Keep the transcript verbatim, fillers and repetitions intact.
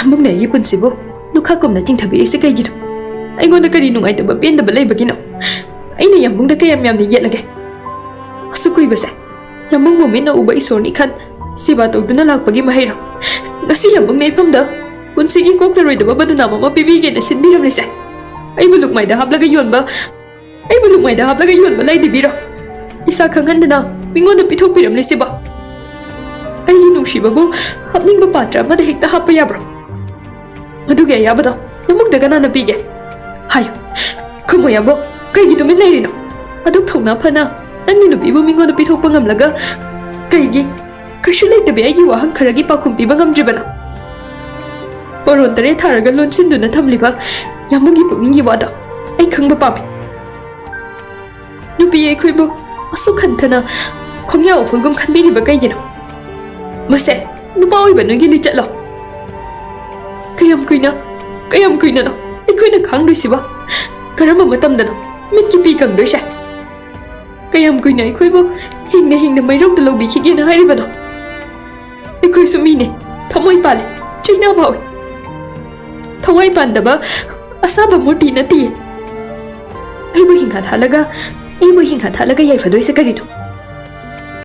ꯌꯥꯝꯕꯨꯡꯅ ꯑꯩꯒꯤ ꯄꯨꯟꯁꯤꯕꯨ ꯂꯨꯈꯥ ꯀꯨꯝꯅ ꯆꯤꯡꯊꯕꯤꯔꯤꯁꯦ ꯀꯩꯒꯤꯅꯣ? ꯑꯩꯉꯣꯟꯗ ꯀꯔꯤ ꯅꯨꯡꯉꯥꯏꯇꯕ ꯄꯦꯟꯗꯕ ꯂꯩꯕꯒꯤꯅꯣ? ꯑꯩꯅ ꯌꯥꯝꯕꯨꯡꯗ ꯀꯌꯥꯝ ꯌꯥꯝꯅ ꯌꯦꯠꯂꯒꯦ? ꯑꯁꯨꯛ ꯀꯨꯏꯕꯁꯦ ꯌꯥꯝꯕꯨꯡꯕꯨ ꯃꯤꯠꯅ ꯎꯕ ꯏꯁꯣꯔꯅꯤ ꯈꯟ ꯁꯦꯕꯥ ꯇꯧꯗꯨꯅ ꯂꯥꯛꯄꯒꯤ ꯃꯍꯩꯔꯣ? ꯉꯁꯤ ꯌꯥꯝꯕꯨꯡꯅ ꯏꯐꯝꯗ ꯄꯨꯟꯁꯤꯒꯤ ꯀꯣꯛꯂꯔꯣꯏꯗꯕ ꯕꯗꯅꯥꯝ ꯑꯃ ꯄꯤꯕꯤꯒꯦꯅ ꯁꯤꯟꯕꯤꯔꯝꯂꯤꯁꯦ? ꯑꯩꯕꯨ ꯂꯨꯛꯃꯥꯏꯗ ꯍꯥꯞꯂꯒ ꯌꯣꯟꯕ, ꯑꯩꯕꯨ ꯂꯨꯛꯃꯥꯏꯗ ꯍꯥꯞꯂꯒ ꯌꯣꯟꯕ ꯂꯩꯗꯤꯕꯤꯔꯣ? ꯏꯁꯥ ꯈꯪꯍꯟꯗꯅ ꯃꯤꯉꯣꯟꯗ ꯄꯤꯊꯣꯛꯄꯤꯔꯝꯂꯤꯁꯤꯕꯣ? ꯑꯩꯒꯤ ꯅꯨꯡꯁꯤꯕꯕꯨ ꯍꯥꯞꯅꯤꯡꯕ ꯄꯥꯇ꯭ꯔ ꯑꯃꯗ ꯍꯦꯛꯇ ꯍꯥꯞꯄ ꯌꯥꯕ꯭ꯔꯣ? ꯑꯗꯨꯒꯤ ꯑꯌꯥꯕꯗꯣ ꯌꯥꯝꯕꯨꯡꯗ ꯀꯅꯥꯅ ꯄꯤꯒꯦ? ꯍꯥꯏꯌꯨ꯫ ꯈꯨꯝꯃꯨ ꯌꯥꯝꯕꯨꯡ, ꯀꯩꯒꯤ ꯇꯨꯃꯤꯟ ꯂꯩꯔꯤꯅꯣ? ꯑꯗꯨꯛ ꯊꯧꯅꯥ ꯐꯅ ꯅꯪꯒꯤ ꯅꯨꯄꯤꯕꯨ ꯃꯤꯉꯣꯟꯗ ꯄꯤꯊꯣꯛꯄ ꯉꯝꯂꯒ ꯀꯩꯒꯤ ꯀꯩꯁꯨ ꯂꯩꯇꯕꯤ ꯑꯩꯒꯤ ꯋꯥꯍꯪ ꯈꯔꯒꯤ ꯄꯥꯎꯈꯨꯝ ꯄꯤꯕ ꯉꯝꯗ꯭ꯔꯤꯕꯅꯣ? ꯄꯣꯔꯣꯟ ꯇꯔꯦꯠ ꯊꯥꯔꯒ ꯂꯣꯟꯁꯤꯟꯗꯨꯅ ꯊꯝꯂꯤꯕ ꯌꯥꯝꯕꯨꯡꯒꯤ ꯄꯨꯛꯅꯤꯡꯒꯤ ꯋꯥꯗꯣ ꯑꯩ ꯈꯪꯕ ꯄꯥꯝꯃꯤ꯫ ꯅꯨꯄꯤ ꯑꯩꯈꯣꯏꯕꯨ ꯑꯁꯨꯛ ꯍꯟꯊꯅ ꯈꯣꯡꯌꯥ ꯎꯐꯨꯜꯒꯨꯝ ꯈꯟꯕꯤꯔꯤꯕ ꯀꯩꯒꯤꯅꯣ? ꯃꯁꯦ ꯅꯨꯄꯥ ꯑꯣꯏꯕ ꯅꯣꯏꯒꯤ ꯂꯤꯆꯠꯂꯣ? ꯀꯌꯥꯝ ꯀꯨꯏꯅ, ꯀꯌꯥꯝ ꯀꯨꯏꯅꯅꯣ ꯑꯩꯈꯣꯏꯅ ꯈꯥꯡꯗꯣꯏꯁꯤꯕꯣ? ꯀꯔꯝꯕ ꯃꯇꯝꯗꯅꯣ ꯃꯤꯠꯀꯤ ꯄꯤ ꯀꯪꯗꯣꯏꯁꯦ? ꯀꯌꯥꯝ ꯀꯨꯏꯅ ꯑꯩꯈꯣꯏꯕꯨ ꯍꯤꯡꯅ ꯍꯤꯡꯅ ꯃꯩꯔꯧꯗ ꯂꯧꯕꯤꯈꯤꯒꯦꯅ ꯍꯥꯏꯔꯤꯕꯅꯣ? ꯑꯩꯈꯣꯏꯁꯨ ꯃꯤꯅꯦ, ꯊꯃꯣꯏ ꯄꯥꯜꯂꯤ, ꯆꯩꯅꯥ ꯐꯥꯎꯏ꯫ ꯊꯋꯥꯏ ꯄꯥꯟꯗꯕ ꯑꯁꯥꯕ ꯃꯨꯔꯇꯤ ꯅꯠꯇꯤꯌꯦ꯫ ꯑꯩꯕꯨ ꯍꯤꯡꯍꯠ ꯍꯥꯠꯂꯒ, ꯑꯩꯕꯨ ꯍꯤꯡꯍꯠ ꯍꯥꯠꯂꯒ ꯌꯥꯏꯐꯗꯣꯏꯁꯦ ꯀꯔꯤꯅꯣ?